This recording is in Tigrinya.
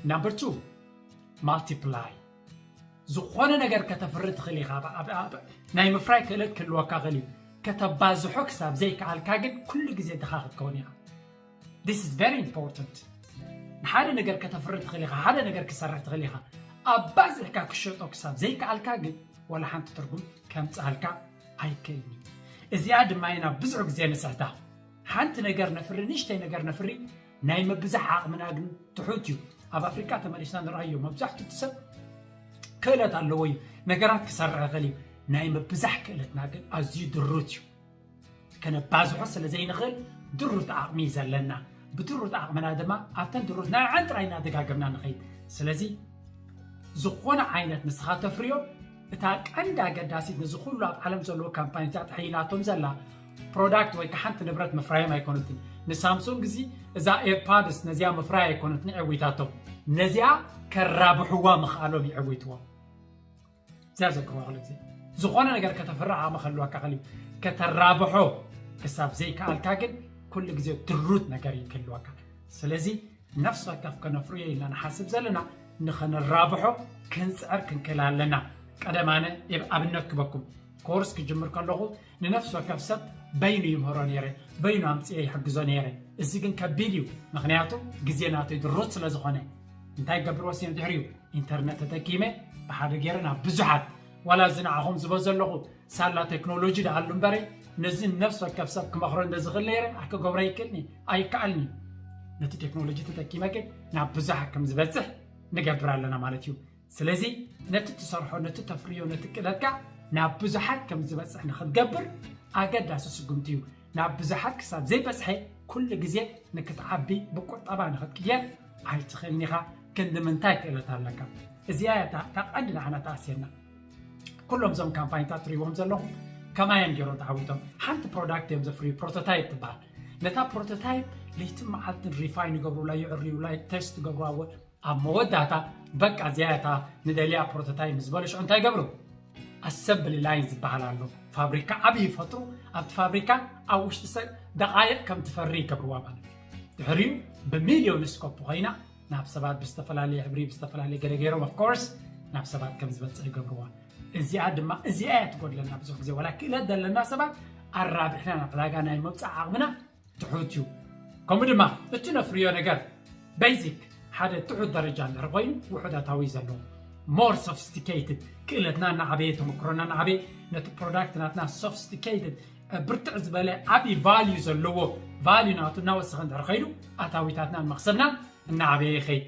Number two, multiply። ዝኾነ ነገር ከተፍሪ ትኽእል ኢኻ። ናይ ምፍራይ ክእለት ክህልወካ ኽእል እዩ። ከተባዝሖ ክሳብ ዘይከኣልካ ግን ኩሉ ግዜ ድኻ ክትከውን ኢኻ። This is very important። ንሓደ ነገር ከተፍሪ ትኽእል ኢኻ፣ ሓደ ነገር ክሰርሕ ትኽእል ኢኻ። ኣባዝሕካ ክሸጦ ክሳብ ዘይከኣልካ ግን ዋላ ሓንቲ ትርጉም ከምፅኣልካ ኣይክእልን እዩ። እዚኣ ድማ ኢና ብዙሕ ግዜ ንስሕታ። ሓንቲ ነገር ነፍሪ፣ ንእሽተይ ነገር ነፍሪ፣ ናይ ምብዛሕ ዓቕምና ግን ትሑት እዩ። ኣብ ኣፍሪቃ ተመሊስና ንርኣዮ፣ መብዛሕትኡ እቲ ሰብ ክእለት ኣለዎ እዩ፣ ነገራት ክሰርሕ ይኽእል እዩ። ናይ ምብዛሕ ክእለትና ግን ኣዝዩ ድሩት እዩ። ከነባዝሖ ስለ ዘይንኽእል ድሩት ዓቕሚ እዩ ዘለና። ብድሩት ዓቕምና ድማ ኣብተን ድሩት ናይ ዓን ጥራይ እናደጋገምና ንኸይድ። ስለዚ ዝኾነ ዓይነት ንስኻ ተፍርዮ፣ እታ ቀንዲ ኣገዳሲት ነዚ ኩሉ ኣብ ዓለም ዘለዎ ካምፓኒታት ተሕይላቶም ዘላ ፕሮዳክት ወይ ከዓ ሓንቲ ንብረት ምፍራዮም ኣይኮነትን። ንሳምሱንግ እዚ እዛ ኤርፓድስ ነዚኣ ምፍራይ ኣይኮነትን የዕዊታቶም፣ ነዚኣ ከራብሕዋ ምኽኣሎም የዕዊትዎም። እዚኣ ዘክርዋ ኩሉ ግዜ ዝኾነ ነገር ከተፍርሕ ዓቕሚ ክህልወካ ኽእል እዩ። ከተራብሖ ክሳብ ዘይከኣልካ ግን ኩሉ ግዜ ድሩት ነገር እዩ ክህልወካ። ስለዚ ነፍሲ ወከፍ ከነፍርዮ ኢልና ንሓስብ ዘለና ንኸነራብሖ ክንፅዕር ክንክእል ኣለና። ቀደም ኣነ እብ-፣ ኣብነት ክበኩም ኮርስ ክጅምር ከለኹ ንነፍሲ ወከፍ ሰብ በይኑ ይምህሮ ነይረ፣ በይኑ ኣምፅኤ ይሕግዞ ነይረ። እዚ ግን ከቢድ እዩ፣ ምኽንያቱ ግዜ ናተይ ድሩት ስለ ዝኾነ። እንታይ ክገብር ወሲነ ድሕሪኡ? ኢንተርነት ተጠቂመ ብሓደ ገይረ ናብ ብዙሓት፣ ዋላ እዚ ንዓኹም ዝቦ ዘለኹ ሳላ ቴክኖሎጂ ደኣሉ እምበረ፣ ነዚ ነፍሲ ወከፍ ሰብ ክመኽሮ እንደ ዝኽእል ነይረ ኣይክገብሮ ይክእልኒ፣ ኣይከኣልኒ። ነቲ ቴክኖሎጂ ተጠቂመ ግን ናብ ብዙሓት ከም ዝበፅሕ ንገብር ኣለና ማለት እዩ። ስለዚ ነቲ ትሰርሖ፣ ነቲ ተፍርዮ፣ ነቲ ክእለትካ ናብ ብዙሓት ከም ዝበፅሕ ንክትገብር ኣገዳሲ ስጉምቲ እዩ። ናብ ብዙሓት ክሳብ ዘይበፅሐ ኩሉ ግዜ ንክትዓቢ ብቁጠባ ንክትቅየር ኣይትኽእልን ኢኻ። ክንዲ ምንታይ ክእለት ኣለካ? እዚኣ እያ እታ፣ እታ ቀንዲ ንዓና ተኣስየና። ኩሎም እዞም ካምፓኒታት ትሪእዎም ዘለኹም ከማይ እዮም ገይሮም ተዓዊቶም። ሓንቲ ፕሮዳክት እዮም ዘፍርዩ፣ ፕሮቶታይፕ ትበሃል። ነታ ፕሮቶታይፕ ለይትን መዓልትን ሪፋይን ይገብሩላ፣ ይዕርዩላ፣ ቴስት ይገብሩዋ። ኣብ መወዳእታ በቃ እዚኣ እያ እታ ንደልያ ፕሮቶታይፕ ምስ በሉ ሽዑ እንታይ ይገብሩ? ኣሰምብሊ ላይን ዝበሃል ኣሎ። ፋብሪካ ዓብዪ ይፈጥሩ፣ ኣብቲ ፋብሪካ ኣብ ውሽጢ ሰ-፣ ደቓይቕ ከም ትፈሪ ይገብርዋ ማለት እዩ። ድሕሪኡ ብሚልዮን ስኮፕ ኮይና ናብ ሰባት ብዝተፈላለየ ሕብሪ፣ ብዝተፈላለየ ገለ ገይሮም፣ ኦፍ ኮርስ፣ ናብ ሰባት ከም ዝበፅሕ ይገብርዋ። እዚኣ ድማ፣ እዚኣ እያ ትጎድለና ብዙሕ ግዜ። ዋላ ክእለት ዘለና ሰባት ኣራቢሕና ናብ ዕዳጋ ናይ ምብፃሕ ዓቕምና ትሑት እዩ። ከምኡ ድማ እቲ ነፍርዮ ነገር ቤዚክ ሓደ ትሑት ደረጃ እንድሕር ኮይኑ ውሑድ ኣታዊ እዩ ዘለዎ። ሞር ሶፊስቲኬትድ፣ ክእለትና እናዓበየ፣ ተመክሮና እናዓበየ፣ ነቲ ፕሮዳክት ናትና ሶፊስቲኬትድ፣ ብርትዕ ዝበለ ዓብዪ ቫልዩ ዘለዎ፣ ቫልዩ ናቱ እናወሰኸ እንድሕር ከይዱ ኣታዊታትናን መኽሰብናን እናዓበየ ይኸይድ።